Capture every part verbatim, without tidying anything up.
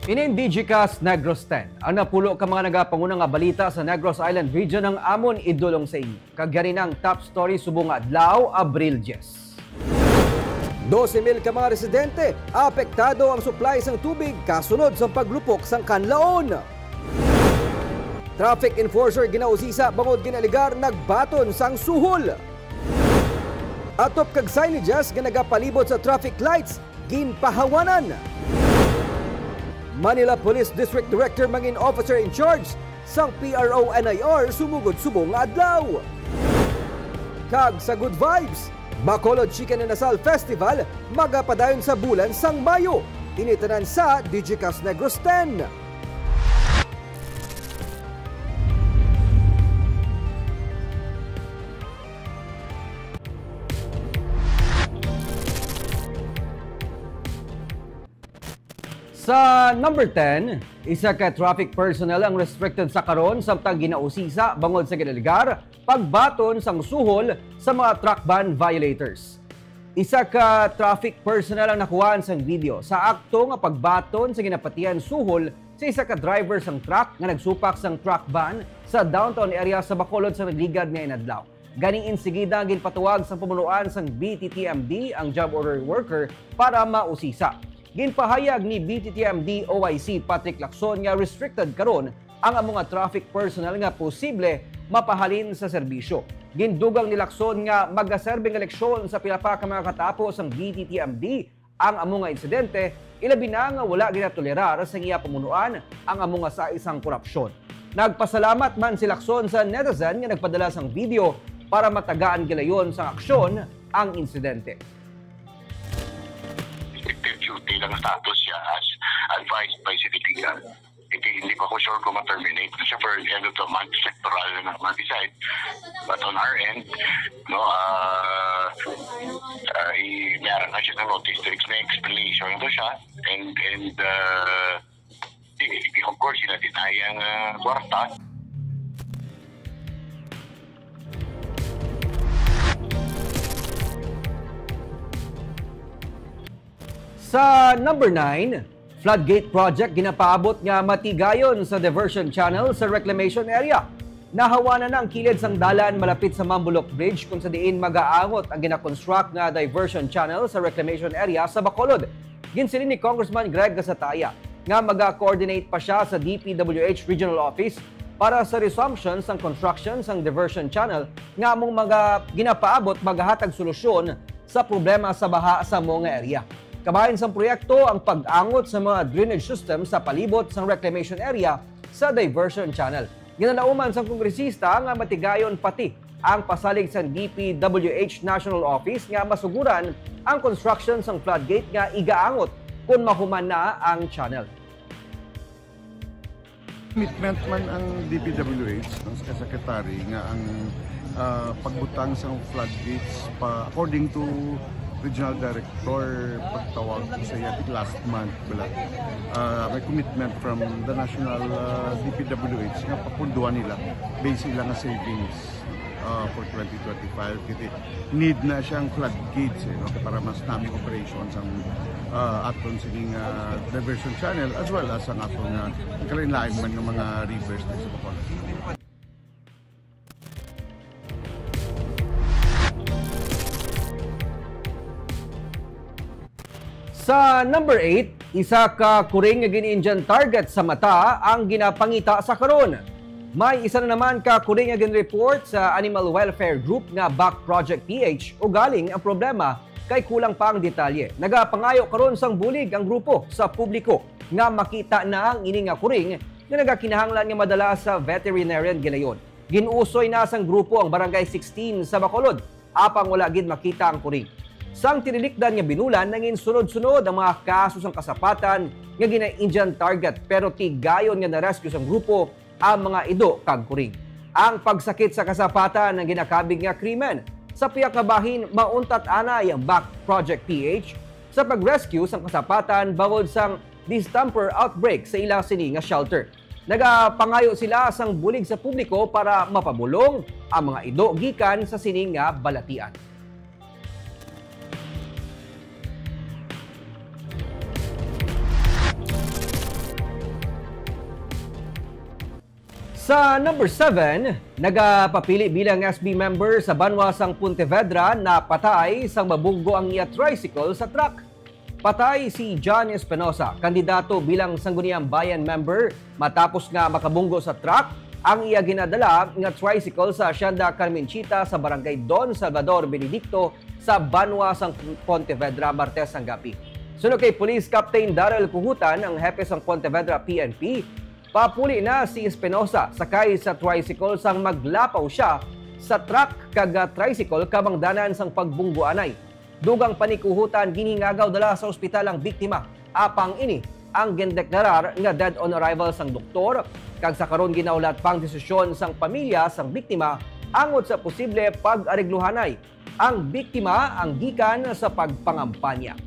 Ini ang Digicast Negros ten. Ang napulo ka mga nagapanguna nga balita sa Negros Island Region ang amon idulong sa inyo. Kag yari na ang top story subong nga adlaw, Abril diyes. Dose mil ka mga residente, apektado ang supply sang tubig kasunod sang paglupok sang kanlaon. Traffic enforcer ginausisa bangod ginaaligar nagbaton sang suhol. Atop kag signages nga nagapalibot sa traffic lights, ginpahawanan. Manila Police District Director mangin officer in charge sang P R O N I R sumugod subong nga adlaw. Kag sa Good Vibes, Bacolod Chicken and Asal Festival magapadayon sa bulan sang Mayo. Ini tanan sa Digicast Negros ten. Sa number ten, isa ka traffic personnel ang restricted sa karon samtang ginausisa bangod sa ginaaligar pagbaton sang suhol sa mga truck ban violators. Isa ka traffic personnel ang nakuhaan sang video sa akto nga pagbaton sa ginapatihan suhol sa isa ka driver sang truck nga nagsupak sang truck ban sa downtown area sa Bacolod sa nagligad nga inadlaw. Gani, insigida ginpatawag sang pamunuan sang B T T M D ang job order worker para mausisa. Ginpahayag ni B T T M D O I C Patrick Lacson nga restricted karon ang amo nga traffic personnel nga posible mapahalin sa serbisyo. Gindugang ni Lacson nga magaserbi nga leksyon sa pila pa ka mga katapo sang B T T M D ang amo nga insidente, ilabi na nga wala ginatolerar sang iya pamunuan ang amo nga saisang korupsyon. Nagpasalamat man si Lacson sa netizen nga nagpadala sang video para matagaan gilayon sang aksyon ang insidente. Restricted duty lang status siya as advised by City Legal. Hindi, hindi pa ko sure kung ma-terminate na siya for the end of the month, sectoral na naman decide. But on our end, no, uh, uh, i-, meron na siya ng notice to explain, explanation to siya. And, and uh, di, di, of course, sila din ay ang uh, kwarta. Sa number nine, floodgate project ginapaabot nga matigayon sa diversion channel sa reclamation area. Nahawanan na ang kilid sang dalan malapit sa Mambulok Bridge, kung sa diin magaangot ang ginakonstruct nga diversion channel sa reclamation area sa Bacolod. Ginsiling ni Congressman Greg Gasataya nga maga-coordinate pa siya sa D P W H Regional Office para sa resumption sang construction sang diversion channel nga among mga ginapaabot magahatag solusyon sa problema sa baha sa amo nga area. Kabahin sang proyekto ang pag-angot sa mga drainage system sa palibot sang reclamation area sa diversion channel. Ginalauman sang kongresista nga matigayon pati ang pasalig sang D P W H National Office nga masuguran ang construction sang floodgate nga igaangot kon mahuman na ang channel. Commitment man ang D P W H, no, sa Secretary, nga ang ah, pagbutang sa floodgates pa, according to Regional Director, pagtawag ko sa iya last month, wala. Ah, may commitment from the national ah, D P W H nga papunduhan nila based sila nga savings ah, for twenty twenty-five. Kasi need na siyang floodgates eh, no? Para mas naming operations ang ah, aton sining ah, diversion channel as well as ang aton nga kalain-lain man nga mga rivers na sa Bacolod. Sa number eight, isa ka kuring nga gin-injure target sa mata ang ginapangita sa karon. May isa na naman ka kuring nga gin-report sa Animal Welfare Group nga Back Project P H, ugaling ang problema kay kulang pa ang detalye. Nagapangayo karon sang bulig ang grupo sa publiko nga makita na ang ini nga kuring nga nagakinahanglan nga madala sa veterinarian gilayon. Gin-usoy na sang grupo ang Barangay sixteen sa Bacolod, apang wala gid makita ang kuring. Sang tinilikdan nga binulan, nangin sunod-sunod ang mga kaso sang kasapatan nga gina-injure target, pero tigayon nga na-rescue sang grupo ang mga ido kag kuring. Ang pagsakit sa kasapatan ang ginakabig nga krimen. Sa pihak nga bahin, mauntat anay ang Back Project P H sa pag-rescue sang kasapatan bangod sang distemper outbreak sa ila sini nga shelter. Nagapangayo sila sang bulig sa publiko para mapabulong ang mga ido gikan sa sini nga balatian. Sa number seven, nagapapili bilang S B member sa banwa sang Pontevedra, napatay sang mabunggo ang iya tricycle sa truck. Patay si John Espinosa, kandidato bilang Sangguniang Bayan member, matapos nga makabunggo sa truck ang iya ginadala nga tricycle sa Hacienda Carmenchita sa Barangay Don Salvador Benedicto sa banwa sang Pontevedra, Martes sang gabi. Suno kay Police Captain Daryl Kuhutan, ang hepe sang Pontevedra P N P, papuli na si Espinosa sakay sa tricycle sang maglapaw sia sa truck kag, ah, tricycle kabangdanan sang pagbunggoanay. Dugang pa ni Kuhutan, ginhingagaw dala sa ospital ang biktima. Apang ini ang gindeklarar nga dead on arrival sang doktor, kag sa karon ginahulat pang desisyon sang pamilya sang biktima angot sa posible pag-aregluhanay. Ang biktima ang gikan sa pagpangampanya.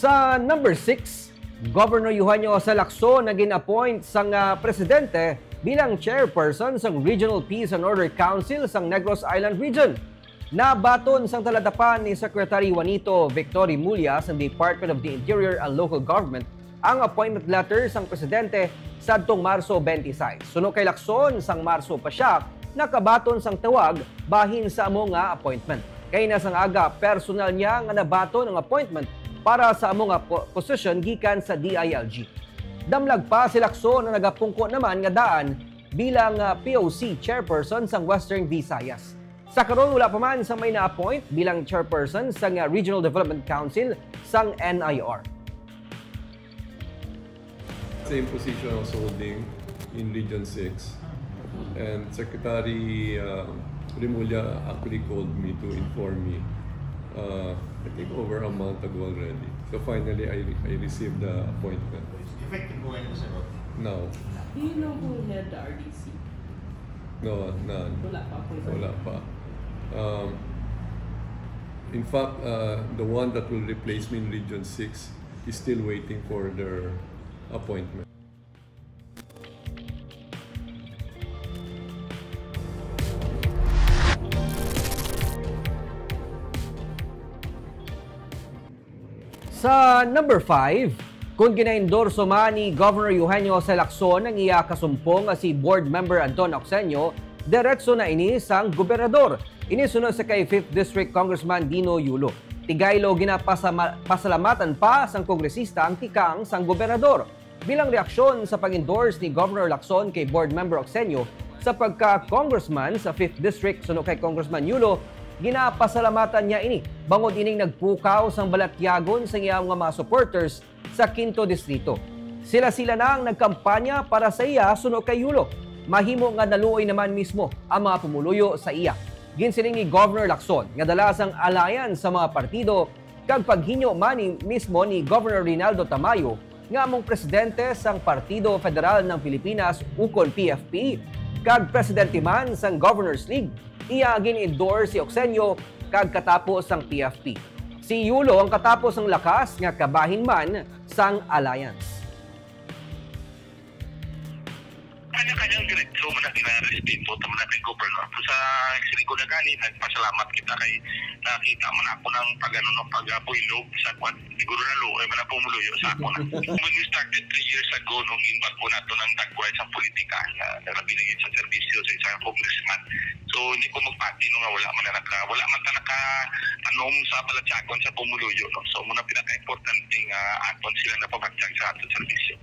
Sa number six, Governor Eugenio Jose Lacson ang gin-appoint sang, ah, presidente bilang chairperson sang Regional Peace and Order Council sang Negros Island Region. Nabaton sang taladapan ni Secretary Juanito Victor Remulla sang Department of the Interior and Local Government ang appointment letter sang presidente sadtong Marso twenty-six. Suno kay Lacson, sang Marso pa sia nakabaton sang tawag bahin sa amo nga appointment. Kay na sang aga, personal niya nga nabaton ang appointment para sa amo nga po-, posisyon gikan sa D I L G. Damlag pa si Lacson na nagapungko naman nga daan bilang, ah, P O C chairperson sang Western Visayas. Sa karon, wala pa man sang may na-appoint bilang chairperson sang, ah, Regional Development Council sang N I R. Same position I was holding in Region six. And Secretary, uh, Remulla actually called me to inform me, uh, I think over a month ago already. So finally, I, I received the appointment. Effective po ngayon, sir? No. Do you know who head the R D C? No, none. Wala pa po. Wala pa. Um, in fact, uh, the one that will replace me in Region six is still waiting for their appointment. Sa number five, kung ginaendorso man ni Governor Eugenio Jose Lacson ang iya kasumpong nga si Board Member Anton Ocsenio, diretso na ini sang gobernador. Ini suno sa kay Fifth District Congressman Dino Yulo. Tigaylo, ginapasama-, pasalamatan pa sang kongresista ang tikang sang gobernador. Bilang reaksyon sa pag-endorse ni Governor Lacson kay Board Member Ocsenio sa pagka-congressman sa Fifth District, suno kay Congressman Yulo, ginapasalamatan niya ini bangod ining nagpukaw sang balatyagon sa iya nga mga supporters sa Quinto Distrito. Sila-sila na ang nagkampanya para sa iya, suno kay Yulo. Mahimo nga naluoy naman mismo ang mga pumuluyo sa iya. Ginsiling ni Governor Lacson nga dala sang alliance sa mga partido kag paghinyo man ni mismo ni Governor Reynaldo Tamayo nga among presidente sang Partido Federal ng Pilipinas, ukon P F P, kag presidente man sang Governors League. Iya gin-endorse si Ocsenio kag katapo sang P F P. Si Yulo ang katapo sang lakas nga kabahin man sang alliance. Kanya-kanyang diretso man ang ginarespeto, tama na kay Governor. Sa siling ko na gani, nagpasalamat kita kay nakita man ako ng pag-ano, ng pag-apoy loob sa kwan. Siguro na luoy man ang pumuluyo sa ako na. When we started three years ago, nung inbag ko nato ng dagway sa politika, na labi na yun sa serbisyo sa isang congressman. So, hindi ko magpati nung wala man na naka, wala man ta naka, anom sa balatyagon sa pumuluyo, no? So, muna pinaka-importante nga aton sila na pabatyag sa aton serbisyo.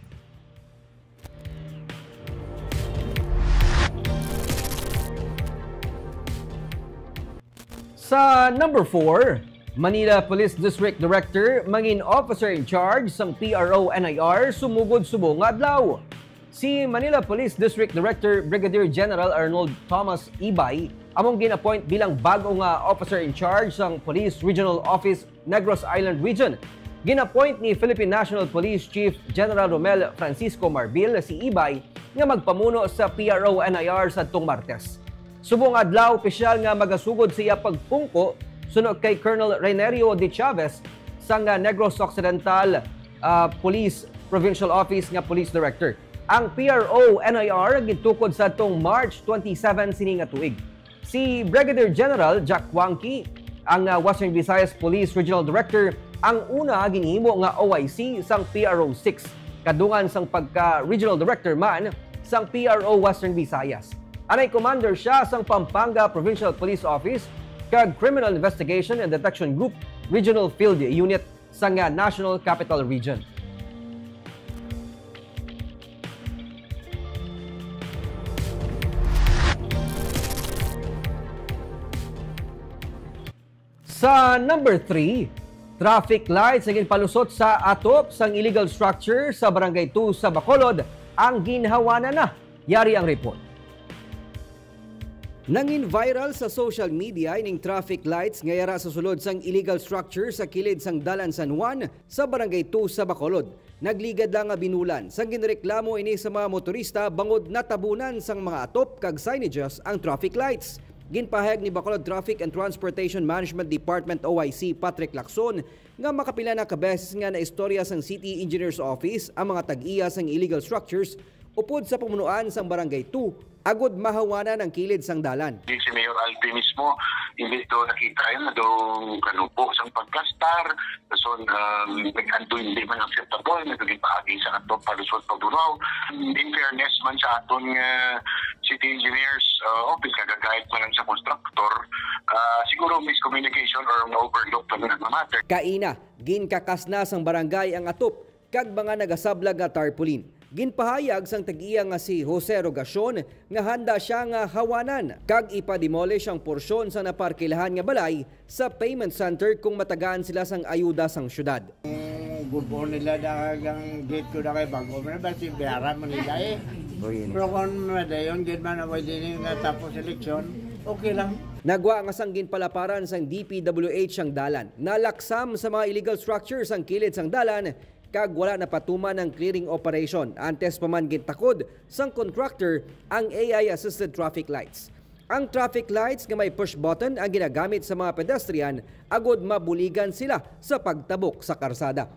Sa number four, Manila Police District Director mangin officer in charge sang P R O N I R sumugod subong nga adlaw. Si Manila Police District Director Brigadier General Arnold Thomas Ibay among gin-appoint bilang bag-o nga officer in charge sang Police Regional Office Negros Island Region. Gin-appoint ni Philippine National Police Chief General Romel Francisco Marbil si Ibay nga magpamuno sa P R O N I R sadtong Martes. Subong adlaw, opisyal nga magasugod sa iya pagpungko suno kay Colonel Renerio de Chavez sang, ah, Negros Occidental, ah, Police Provincial Office nga Police Director. Ang P R O N I R gintukod sadtong March twenty-seven sini nga tuig. Si Brigadier General Jack Wangki Ang, ah, Western Visayas Police Regional Director ang una ginhimo nga O I C sang P R O six, kadungan sang pagka-Regional Director man sang P R O Western Visayas. Anay commander sia sang Pampanga Provincial Police Office kag Criminal Investigation and Detection Group Regional Field Unit sang, ah, National Capital Region. Sa number three, traffic lights nga ginpalusot sa atop sang illegal structure sa Barangay two sa Bacolod ang ginhawanan na. Yari ang report. Nangin viral sa social media ining traffic lights nga yara sa sulod sang illegal structure sa kilid sang Dalan San Juan sa Barangay two sa Bacolod. Nagligad lang nga binulan sang ginreklamo ini sa mga motorista bangod natabunan sang mga atop kag signages ang traffic lights. Ginpahayag ni Bacolod Traffic and Transportation Management Department, O I C, Patrick Lacson nga makapila na ka beses nga naistorya sang City Engineer's Office ang mga tag-iya sang illegal structures upod sa pamunuan sang Barangay two, agud mahawanan ang kilid sang dalan. Di si Mayor Alvin mismo, hindi to nakita yun, na doon kanupo sang pagplastar, so, um, nag-, ando hindi man acceptable, nagpaagi sa ato palusot pagdulaw. In fairness man sa aton nga city engineers, uh, office, nagagayat man lang sa constructor, uh, siguro miscommunication or na-overlook pa na matter. Kaina, ginkakas na sang barangay ang atop kag mga nagasablag nga tarpaulin. Ginpahayag sang tag-iya nga si Jose Rogacion nga handa sia nga hawanan kag ipa-demolish ang porsyon sa naparkilahan nga balay sa payment center kung matagaan sila sang ayuda sang syudad. Gubo nila daghang gate ko na kay bago man ba si Biara Manila eh. Pero kung madayon gid man away din nga tapos eleksyon, okay lang. Nagwa nga sang ginpalaparan sang D P W H ang dalan, nalaksam sa mga illegal structures ang kilid sang dalan kag wala napatuman ang clearing operation. Antes pa man gintakod sang contractor ang A I-assisted traffic lights. Ang traffic lights nga may push button ang ginagamit sa mga pedestrian agud mabuligan sila sa pagtabok sa karsada.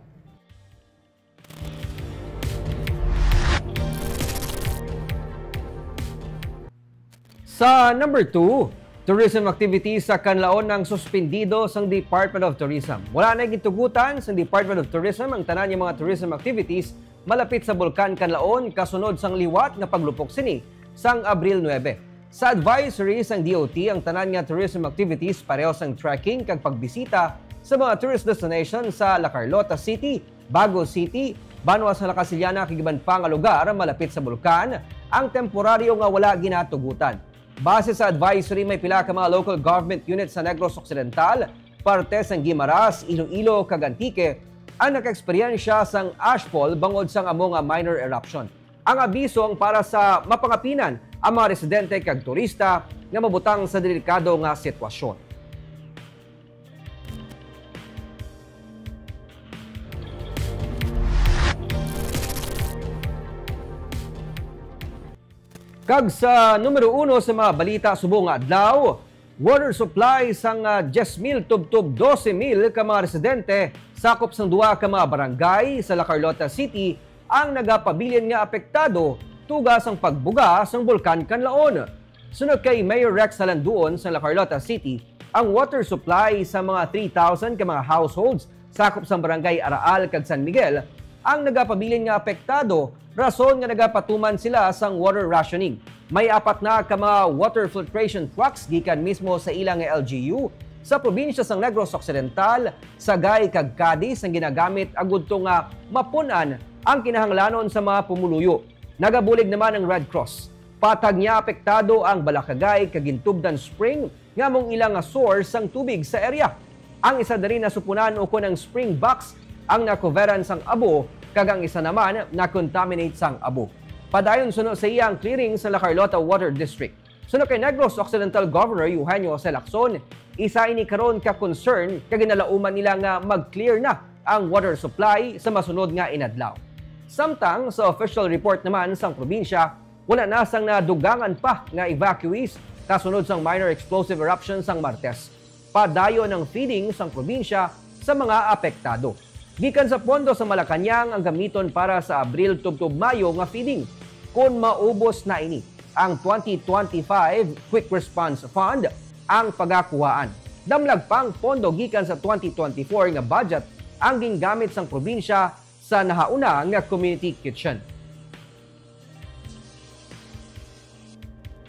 Sa number two, tourism activities sa Canlaon ang suspendido sang Department of Tourism. Wala na gintugutan sang Department of Tourism ang tanan nga mga tourism activities malapit sa Bulkan Canlaon kasunod sang liwat nga paglupok sini sang Abril nuebe. Sa advisory sang D O T ang tanan nga tourism activities pareho sang trekking kag pagbisita sa mga tourist destination sa La Carlota City, Bago City, banwa sa La Casillana kag iban pa nga lugar malapit sa bulkan ang temporaryo nga wala ginatugutan. Base sa advisory, may pila ka mga local government units sa Negros Occidental, parte sang Guimaras, Iloilo, kag Antique ang nakaeksperyensya sang ashfall bangod sang amo nga minor eruption. Ang abiso ang para sa mapangapinan ang mga residente kag turista nga mabutang sa delikado nga sitwasyon. Kag sa numero uno sa mga balita subong nga adlaw, water supply sang, ah, diyes mil tubtob dose mil ka mga residente sakop sang duha ka mga barangay sa La Carlota City ang nagapabilin nga apektado tuga sang pagbuga sang Bulkan Kanlaon. Suno kay Mayor Rex Halanduon sa La Carlota City, ang water supply sa mga three thousand ka mga households sakop sang Barangay Araal kag San Miguel ang nagapabilin nga apektado, rason nga nagapatuman sila sang water rationing. May apat na ka mga water filtration trucks gikan mismo sa ila nga L G U sa probinsya sang Negros Occidental, Sagay kag Cadiz ang ginagamit agud to nga mapun-an ang kinahanglanon sa mga pumuluyo. Nagabulig naman ang Red Cross. Patag niya apektado ang Balakagay kag Gintubdan Spring nga among ila nga source sang tubig sa area. Ang isa diri nasupunan ukon ang spring box ang nakuveran sang abo kag ang isa naman na-contaminate sang abo. Padayon suno sa iya ang clearing sa La Carlota Water District. Suno kay Negros Occidental Governor Eugenio Jose Lacson, isa ini karon ka concern kag ginalauman nila nga mag-clear na ang water supply sa masunod nga inadlaw. Samtang sa official report naman sang probinsya, wala na sang nadugangan pa nga evacuees kasunod sang minor explosive eruption sang Martes. Padayon ang feeding sang probinsya sa mga apektado. Gikan sa pondo sa Malacañang ang gamiton para sa Abril tubtob Mayo nga feeding. Kon maubos na ini, ang twenty twenty-five Quick Response Fund ang pagakuhaan. Damlag pang pondo gikan sa twenty twenty-four nga budget ang gingamit sang probinsya sa nahauna nga community kitchen.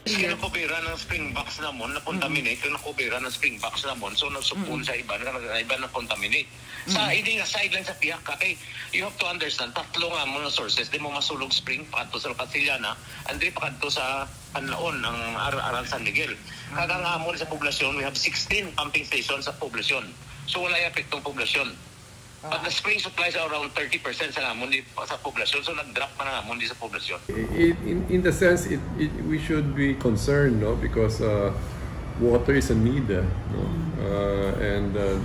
Kaya nakubera ng spring box namon, na-contaminate, kaya nakubera ng spring box namon, so nagsupon sa iban, na iban na-contaminate. Sa ini nga side lang sa pihak ka, kay you have to understand, tatlo nga mga sources, di mo masulog spring, pakadto sa Castellana, and di pakadto sa Anlaon, ang Ar- Aral San Miguel. Kag ang amon sa poblasyon, we have sixteen pumping stations sa poblasyon. So wala yung apektong poblasyon. But the spring supplies are around thirty percent sa amon di, sa poblasyon, so nag-drop man ang amon di sa poblasyon. It, in, in the sense, it, it, we should be concerned, no, because uh, water is a need, uh, no? Uh, and uh,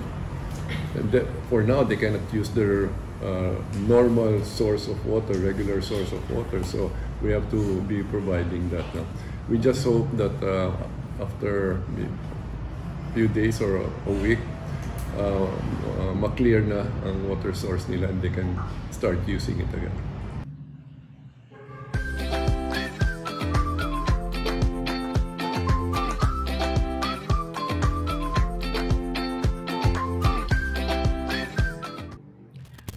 the, for now they cannot use their uh, normal source of water, regular source of water, so we have to be providing that. No? We just hope that uh, after a few days or a, a week, uh, uh, ma-clear na ang water source nila and they can start using it again.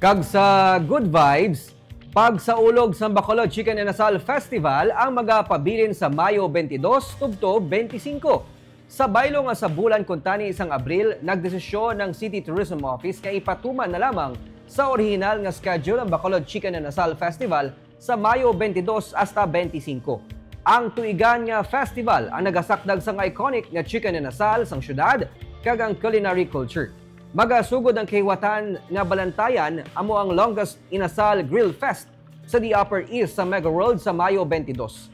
Kag sa Good Vibes, pagsaulog sa Bacolod Chicken and Asal Festival ang magapabilin sa Mayo twenty-two tubtob twenty-five. Sa baylo nga sa bulan kuntani sang Abril, nagdesisyon ang City Tourism Office nga ipatuman na lamang sa orihinal nga schedule ang Bacolod Chicken and Asal Festival sa Mayo twenty-two hasta twenty-five. Ang tuigan nga festival ang nagasakdag sang iconic nga chicken and asal sang syudad kag ang culinary culture. Magasugod ang kahiwatan nga balantayan amo ang longest inasal grill fest sa The Upper East sa Mega World sa Mayo twenty-two.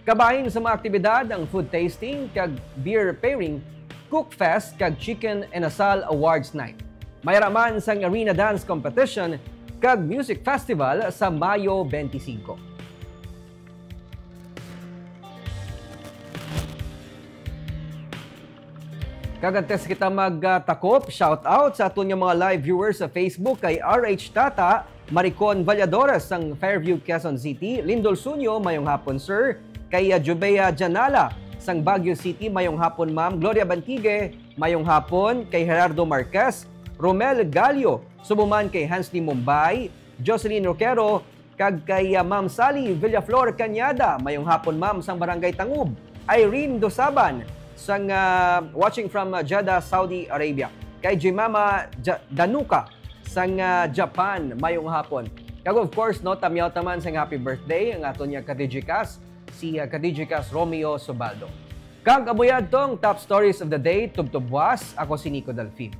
Kabahin sa mga aktibidad ang food tasting kag beer pairing, cook fest kag chicken and asal awards night. May ra man sang arena dance competition kag music festival sa Mayo twenty-five. Kag antes kita magtakop, shout out sa aton nga mga live viewers sa Facebook kay R H Tata, Maricon Valladores sang Fairview, Quezon City, Lindol Sunyo, mayong hapon sir, kay uh, Jubea Janala sang Baguio City, mayong hapon ma'am, Gloria Bantigue, mayong hapon, kay Gerardo Marquez, Romel Gallo, subo man kay Hansley Mumbay, Jocelyn Roquero, kag kay uh, Ma'am Sally Villaflor Cañada. Mayong hapon, ma'am, sang Barangay Tangub. Irene Dosaban, sang uh, watching from uh, Jeddah, Saudi Arabia. Kay Jimama Ja- Danuka, sang uh, Japan. Mayong hapon. Kag of course, no, tamyaw taman sang happy birthday ang aton nga ka-Digicast, si uh, ka-Digicast Romeo Subaldo. Kag amo yadtong top stories of the day, tubtob buas, ako si Nico Delfin.